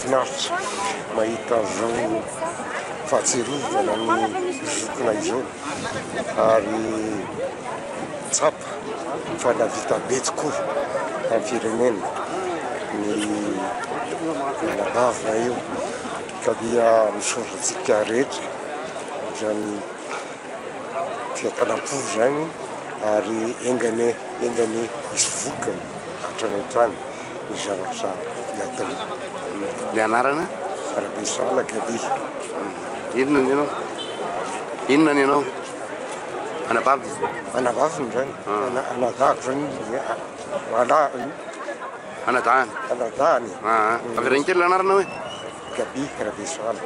Mahafinaritra mahita an'izao fahatsiarovana ny zokinay izao ary tsapa fa nahavita be tokoa tamin'ny firenena ny anabavina io ka dia misaotra antsika rehetra izany fientanam-po izany ary enga anie enga anie hisy vokany hatrany hatrany ny zavatra natao. Ny anarana? Rabesahala Gaby. Inona ny anao? Inona ny anao? Anabavy? Anabaviny zany. Anadahako zany. Rahalahy. Anadahany. Anadahany. Avereno kely ny anarana hoe? Gaby Rabesahala.